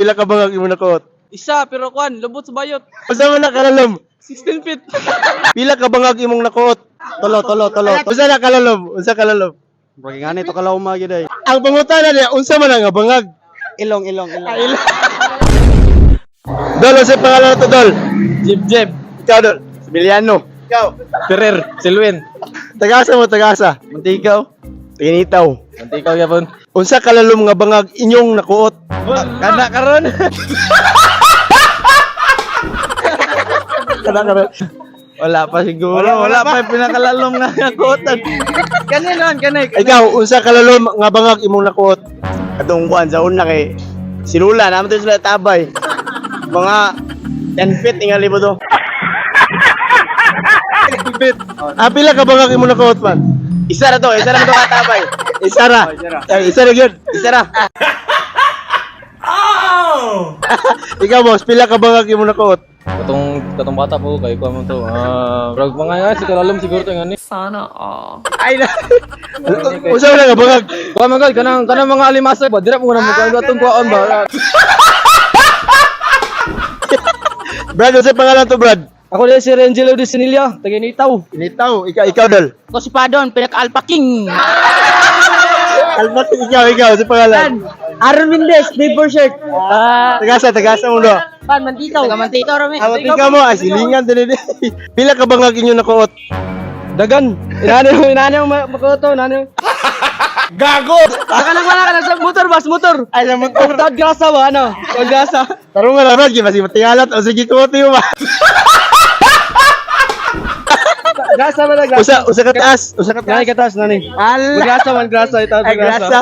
Pila ka bangag imong nakuot? Isa, pero kwan, lubot sa bayot. Unsa man na kalalom? 16 feet. Pila ka bangag imong nakuot? Tulo, tulo, tulo. Unsa na kalalom? Unsa kalalom? Murag nga to kalauma gyud ay. Ang pangutana niya, unsa man ang nga bangag? Ilong, ilong, ilong. Dol, unsa pangalan nato, Dol? Jib Jib. Ikaw, Dol. Sibiliano. Ikaw. Ferrer, Silwin. Tagasa mo, tagasa. Mantikaw. Tinitaw. Mantikaw yapon. Unsa kalalom nga bangag inyong nakuot? Kana karon. Kana karon. Wala pa siguro. Wala pa yung pinakalalom nga nakuotan. Kani noon, kani. Ikaw, unsa kalalom nga bangag imong nakuot? Katong kuan sa una kay silula naman to sila tabay. Mga 10 feet ingali mo to. Bit. Ah, pila ka bangag imong nakuot man? Isa ra to, isa ra to katabay. Isa ra. Ay, isa ra gyud. Isa ra. Ikaw, boss, pila ka bangag imong nakuot? Katong katong bata po kay kuan mo to. Ah, rag mga nga si kalalom siguro to ngani. Sana all. Ay na. Unsa man nga bangag? Kuan man gud kanang kanang mga alimasag ba dira mo na mo kuan atong kuan ba. Brad, unsa pangalan to, Brad? Ako din si Rangelo de Sinilla, taga Nitaw. Initaw, ikaw, ikaw, Dol. Ako si Padon, pinaka-alpha king. Albat, ikaw, ikaw, sa pangalan. Aaron Mendez, paper shirt. Ah, Tagasa, tagasa mo do. pan Mantikaw. Taga Mantikaw rami. Awat ikaw mo, ay silingan din din. Pila ka bangag inyo nakuot? Dagan. Inani mo, inani mo makuto, inani. Gago. Saka lang wala ka na sa motor bas motor. Ay, sa motor. Tawad grasa ba ano? Tawad grasa. Tarong nga na, Brad, kaya masih matingalat. O sige, kuot mo ba? Grasa ba na grasa? Usa, usa ka taas, usa ka taas. Nani katas nani. Ala. Grasa man grasa ito Ay, grasa.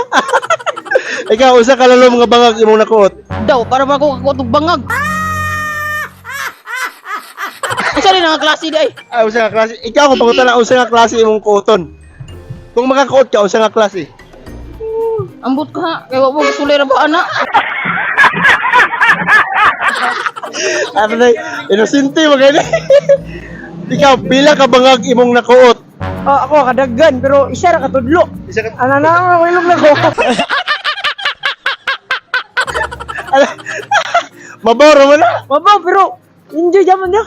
Ikaw, usa ka lalom nga bangag imong nakuot. Daw, para ba ako kakuot og bangag? Unsa rin ang klase di ay? Ay, usa nga klase. Ikaw, kung pangutan na, usa nga klase imong kuoton. Kung makakuot ka, usa nga klase. Ambot ka ha. Kay wa mo sulay ra ba ana? Ano na, inosente mo gani. Ikaw, pila ka bangag imong nakuot? Oh, ako kadaggan pero isa ra katudlo. Isa ka Ana na ako ilog na ko. Maboro mo na. Maba pero enjoy jaman dia.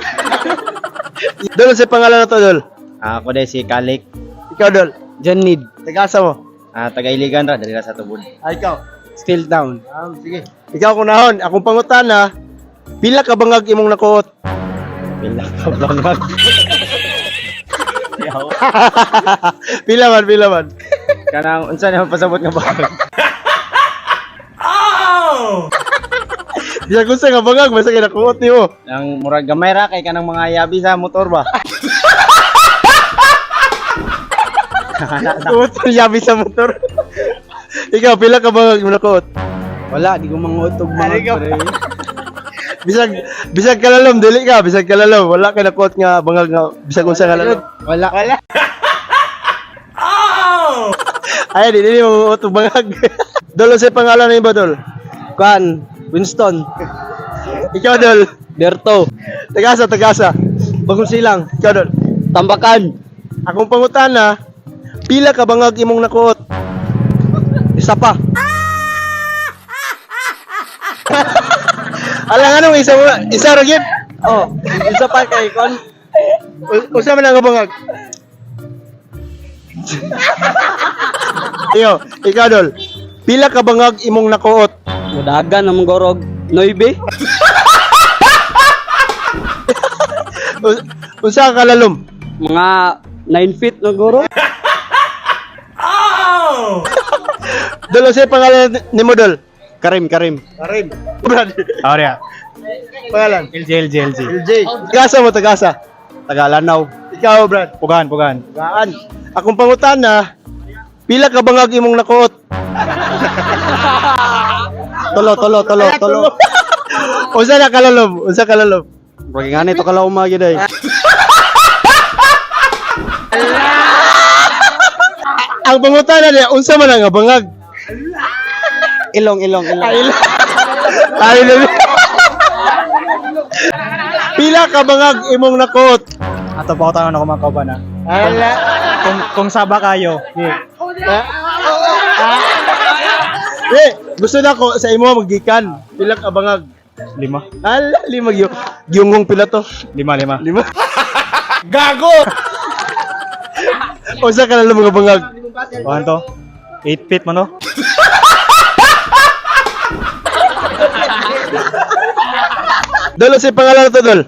Dol, sa pangalan na to, Dol. Ako din si Kalik. Ikaw, Dol. John Need. Tagasa mo. Ah, taga Iligan ra dali ra sa tubod. Ay, ikaw. Still down. Sige. Ikaw kung nahon, akong pangutana, pila ka bangag imong nakuot? Pila ka bangag. Pila man, pila man. Kanang unsa na pasabot nga bangag? Diyan kung sa nga bangag, basta kay nakuot nimo. Ang murag gamay ra kay kanang mga yabi sa motor ba. Kuot ang yabi sa motor. Ikaw, pila ka bangag imong nakuot? Wala, di ko manguot og Ano bangag ka? pre. Bisag bisag kalalom dili ka, bisag kalalom, wala kay nakuot nga bangag nga bisag unsa kalalom. Wala. Wala. Ay, dili mo manguot og bangag. Dol, unsay pangalan nimo, Dol? Kuan, Winston, Ikaw, Dol. Berto, Tagasa, tagasa. Bagong Silang, Ikaw, Dol. Tambakan. Akong pangutana, pila ka bangag imong nakuot? Isa pa. Alang anong isa mo, isa ra gyud. Oh, isa pa kay kon. Usa man ang bangag. Iyo, ikaw, Dol. Pila ka bangag imong nakuot? Mudagan ang gorog 9. Unsa ka kalalom? Mga 9 feet ng goro. Dol, unsay pangalan nimo, Dol? Karim, Karim. Karim. Brad. Aria. Pangalan? LG, LG, LG. LJ. Tagasa mo, tagasa. Taga Lanao. Ikaw, Brad. Pugahan, pugahan. Gaan. Akong pangutana, pila ka bangag imong nakuot? Tulo, tulo, tulo, tulo. Unsa na kalalom? Unsa kalalom? Murag nga to kalauma gyud ay. Ang pangutana niya, unsa man ang bangag? Ilong, ilong, ilong. Ay, ay, ay. Pila ka bangag imong nakuot? Ato pa ko tanong ako mga kauban ha. Ala. Kung saba kayo. Eh, Gusto na ko sa imo magikan. Pila ka bangag? Lima. Ala, lima gyud. Gyungong pila to? Lima, lima. Lima. Gago! Unsa ka lalom nga bangag? Kuhan to? 8 feet man to? Dol, sa pangalan to, Dol?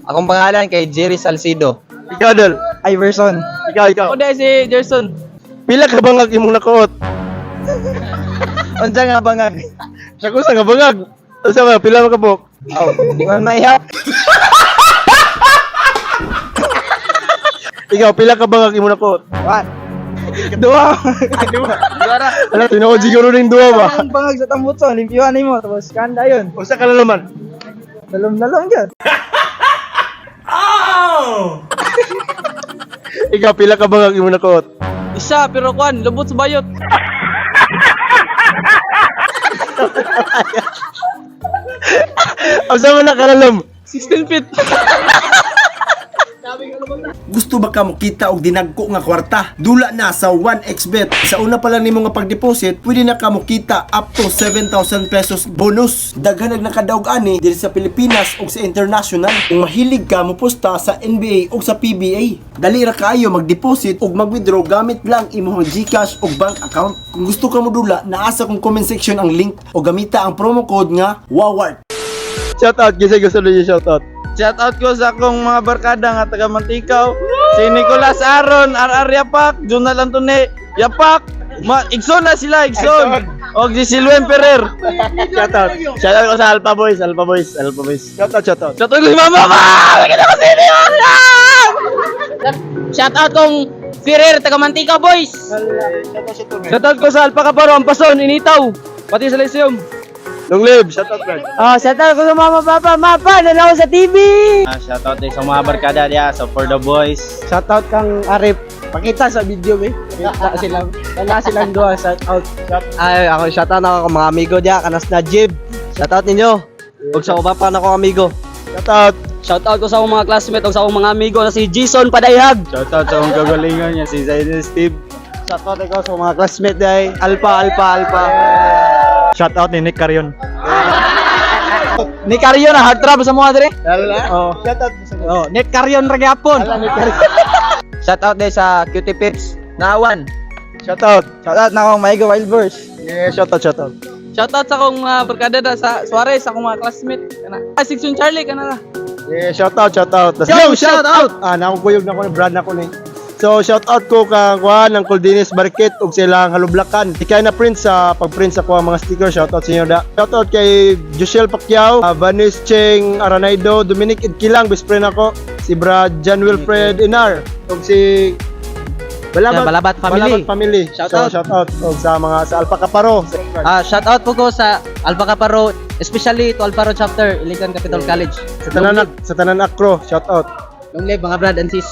Akong pangalan kay Jerry Salcido. Ikaw, Dol. Iverson. Ikaw, ikaw. Ako dahil si Gerson. Pila ka bangag imong nakuot? Unsa nga bangag? Sa kusa nga bangag. Unsa ba pila man ka buok? Oh, di man maihap. Ikaw, pila ka bangag imong nakuot? What? Duha. Ala, tinuod siguro ning duha ba? Ang bangag sa tambutso, limpyuhan nimo tapos kanda yun. Unsa ka lalaman? Lalom-lalom gyud. Ikaw, pila ka bangag imong nakuot? Isa, pero kwan, lubot sa bayot. Unsa man na kalalom? 16 feet. Gusto ba ka mokita og dinagko nga kwarta? Dula na sa 1xBet. Sa una pa lang nimo nga pagdeposit, pwede na ka mokita up to 7,000 pesos bonus. Daghan nag nakadaog ani diri sa Pilipinas ug sa international. Kung mahilig ka mopusta sa NBA ug sa PBA. Dali ra kaayo mag-deposit ug mag-withdraw gamit lang imong GCash ug bank account. Kung gusto ka modula, naa sa kong comment section ang link o gamita ang promo code nga WAWART. Shout out, kinsa gusto niyo shout out? Shout out ko sa akong mga barkada nga taga Mantikaw. Si Nicolas Aaron, RR Yapak, Junal Antone Yapak. Ma Igson na sila, Igson. Og si Silwen Ferrer. Shout out. Shout out ko sa Alpha Boys, Alpha Boys, Alpha Boys. Shout out, shout out. Shout out ko si Mama. Ma! Nakita ko si Mama! Shout out kong Ferrer taga Mantika Boys. Shout out ko sa Alpha Kaparo, Ampason, Initaw. Pati sa Lyceum. Long live, shout out, Brad. Ah, shout out ko sa mama, papa, mapa, nanaw sa TV. Shout out din sa mga barkada diya, so for the boys. Shout out kang Arif. Pakita sa video eh. Pakita silang, wala silang duha. Shout out. Ay, ako shout out ako mga amigo diya, kanas na Jib. Shout out ninyo. Ug sa uba pa nako amigo. Shout out. Shout out ko sa akong mga classmate ug sa akong mga amigo na si Jason Padayhag. Shout out sa akong kagalingan niya, si Zayn Steve. Shout out ko sa mga classmate day. Alpha, Alpha, Alpha. Shout out ni Nick Carion. Nick Carion na heart trap sa mga dire. Oh. Shout out. Oh, Nick Carion ra gyapon. Shout out din sa Cutie Pips. Nawan. Shout out. Shout out na akong Maigo Wild Burst. Yeah, shout out, shout out. Shout out sa akong mga barkada da sa Suarez, sa akong mga classmate. Kana. Ah, Section Charlie kana ra. Yeah, shout out, shout out. Let's go, shout out. Ah, nakukuyog na ko ni Brad na ko ni. So, shout out ko kang kuan ng Coldinis Barket ug silang halublakan. Ikay na print sa pag-print sa kuha mga sticker. Shout out sa inyo da. Shout out kay Josiel Pacquiao, Vanis Cheng Aranaido, Dominic Idkilang, best friend ako, si Brad John Wilfred Inar, ug si Balabat, Balabat family. Balabat family. Shout so, out. Shout out og sa mga sa Alpha Kaparo. Ah, shout out po ko sa Alpha Kaparo, especially to Alparo chapter, Iligan Capital College. Sa tanan Akro, shout out. Long live mga brad and sis.